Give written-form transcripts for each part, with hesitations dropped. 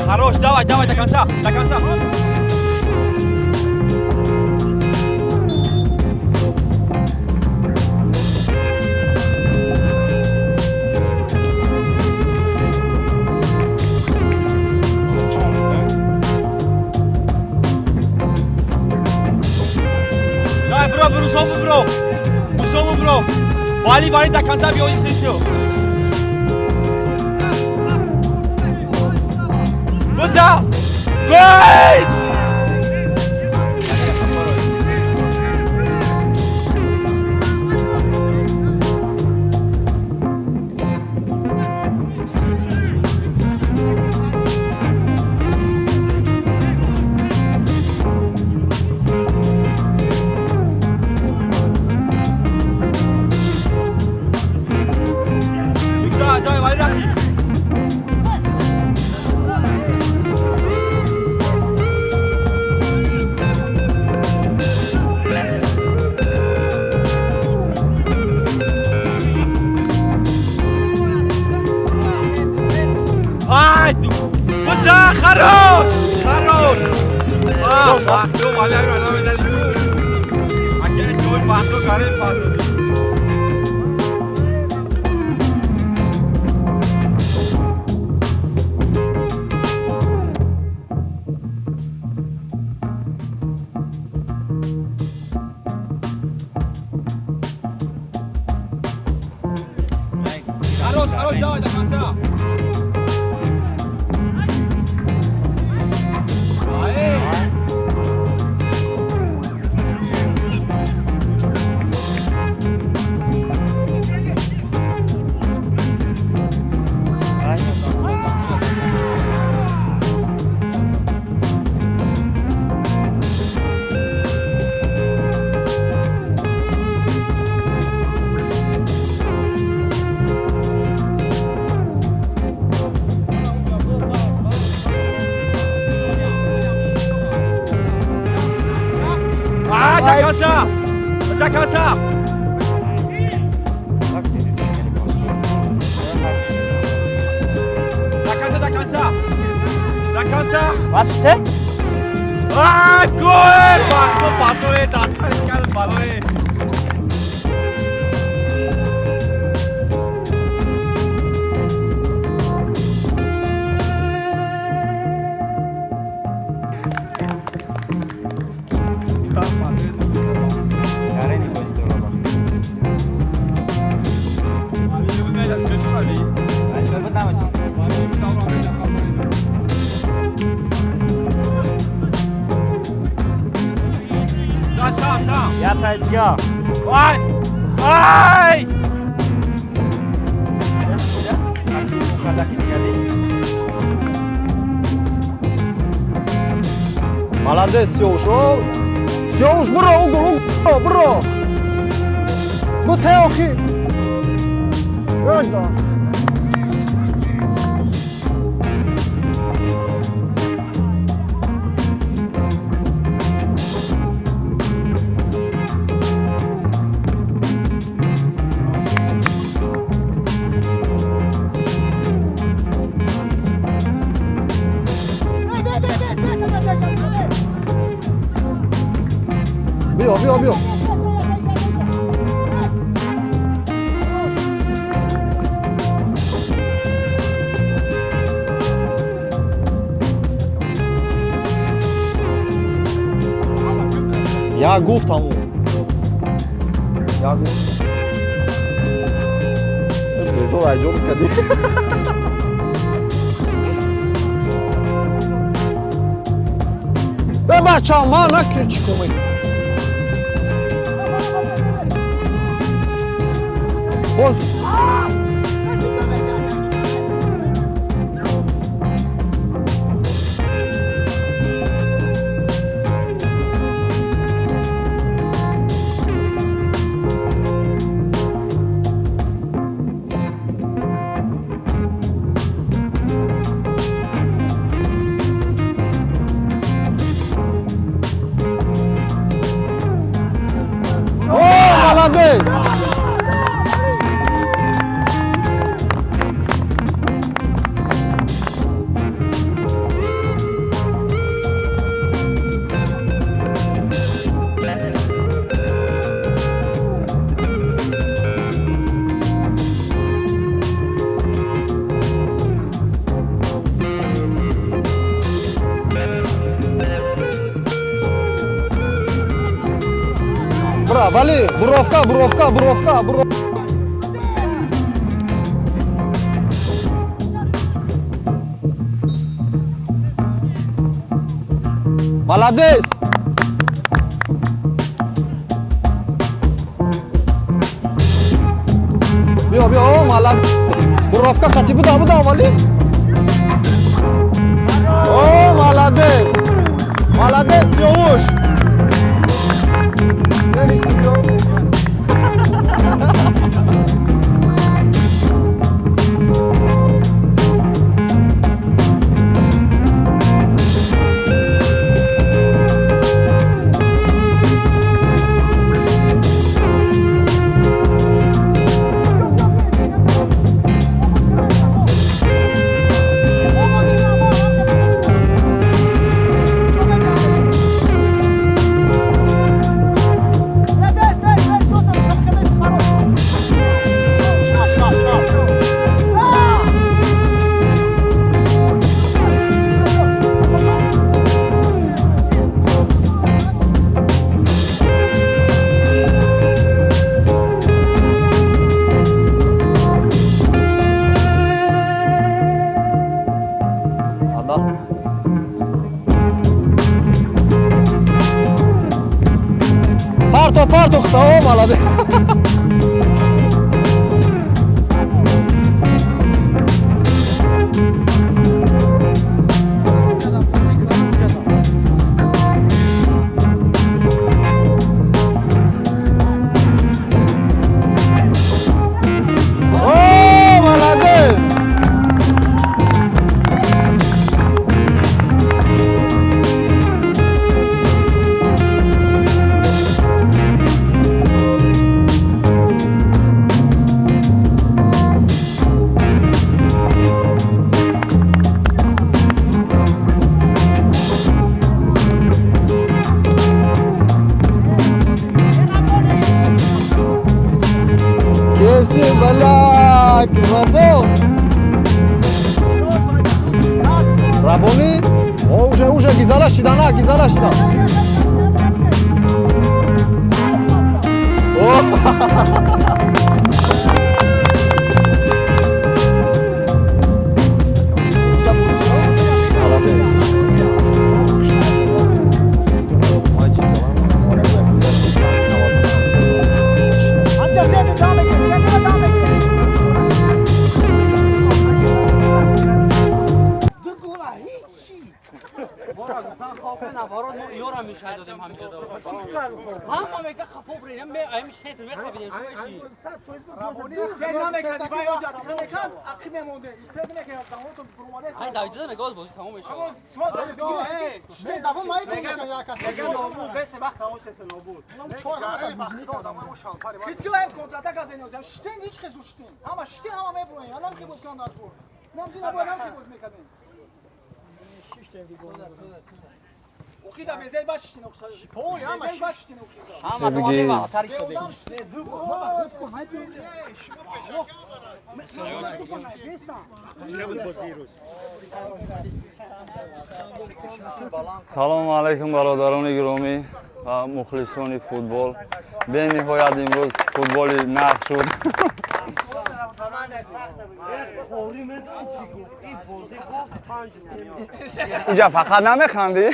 Хорош, давай, давай, до конца, до конца. Давай, бро, бро, бро. Бро, бро. Вали, вали, до конца биёди встречу. Буза! Гол! Давай, давай, вали, рафи. Ай, буза, хорош! Хорош! А, бахто, вали, агар ана мезади ту. Агар сол бахто каре пасоди. Хорош, хорош, давай до конца. Ай! А, до конца! До конца! До конца, до конца! До конца! Бас ште? А, гол! Бахто пасоре, дастан кард балое. Гарени бозӣ дора бахт. Сам, сам. Я тайдига. Ай! Ай! Казаки дигади. Молодец, все, ушел. Все, уж, бро, угол, угол, бро. Ну ты охи. Да. Биё, биё, биё. Я гуфтам. Я гуфт. Безор айҷон кардӣ. Бе бача, ман накричи кумик. Боз. О, молодец! Вали, буровка, буровка, буровка, буровка. Молодец! Биё, биё, молодец! Буровка хати буда, буда, Вали! О, молодец! Молодец, Сиёвуш! Парто, парто, о, молодец. О, молодец. KFC, бля, Рабо! Рабони? О, уже, уже, гизала шида, на, гизала шида. О! Салому алайкум бародарони гиромӣ ва мухлисони футбол. Бениҳоят имрӯз футболи нағз шуд. Инҷа фақат намехандӣ?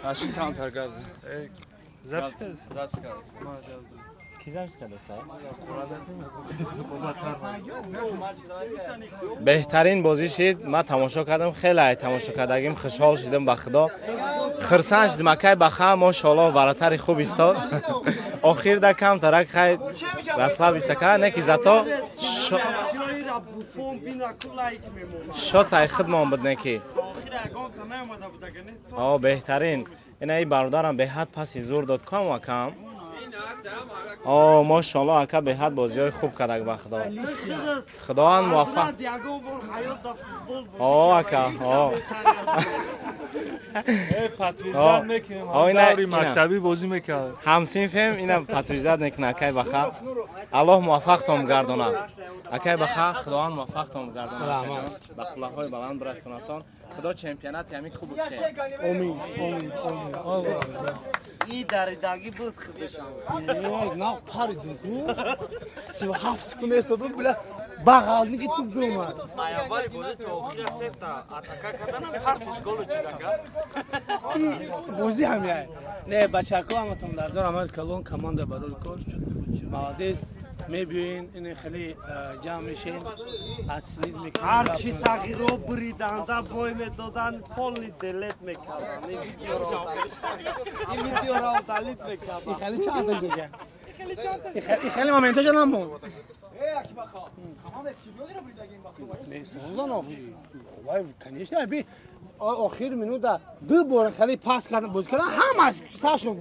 Рашид камтар гап зад. Запись кардааст? Запись кардааст. Ки запись кардааст? Беҳтарин бозӣ шид. Ман тамошо кардам, хеле тамошо кардагим, хушҳол шудам ба Худо. Хурсанд шудам, акай ба хам, мошоаллоҳ, варатари хуб истод. Охир да камтарак хай расслабиса кард, не ки зато шотай худмон буд, не ки. О, беҳтарин. Ина ин бародарам беҳад паси зур дод, кам ва кам. О, мошоалло, ака, беҳад бозиҳои хуб кардак, ба Худо. Худованд муваффақ. О, ака, о. Мактабӣ бозӣ мекард. Ҳамсинфем, ина патриҷат мекунад, акай Баха. Аллоҳ муваффақтон гардонад. Акай Баха, Худованд муваффақтон гардонад. Ба қуллаҳои баланд бирасонатон. Худо чемпионати ҳамин кубок че. Омин, омин, омин. И даридагӣ буд худашам. На паридум ку. 37 секунд эстодум, била бағалники туп биромад. Аввали бозӣ то охира сефта атака карданам, ҳар сеш голу чидака. Бозӣ ҳамяй. Не, бачако, ҳаматон дарзор амал калон команда барои кор. Молодец. Мебиёин, ин хеле ҷамъ мешем, ацнид мекунем. Ҳарчи сағиро буриданда бой медодан, полный делет мекардан. Ин видеоро удалить мекардан. Хеле чанд дига. Хеле моменташа намонд. Конечно, би охир минута ду бор хеле пас кардан, бозӣ кардан, ҳамаш саршон.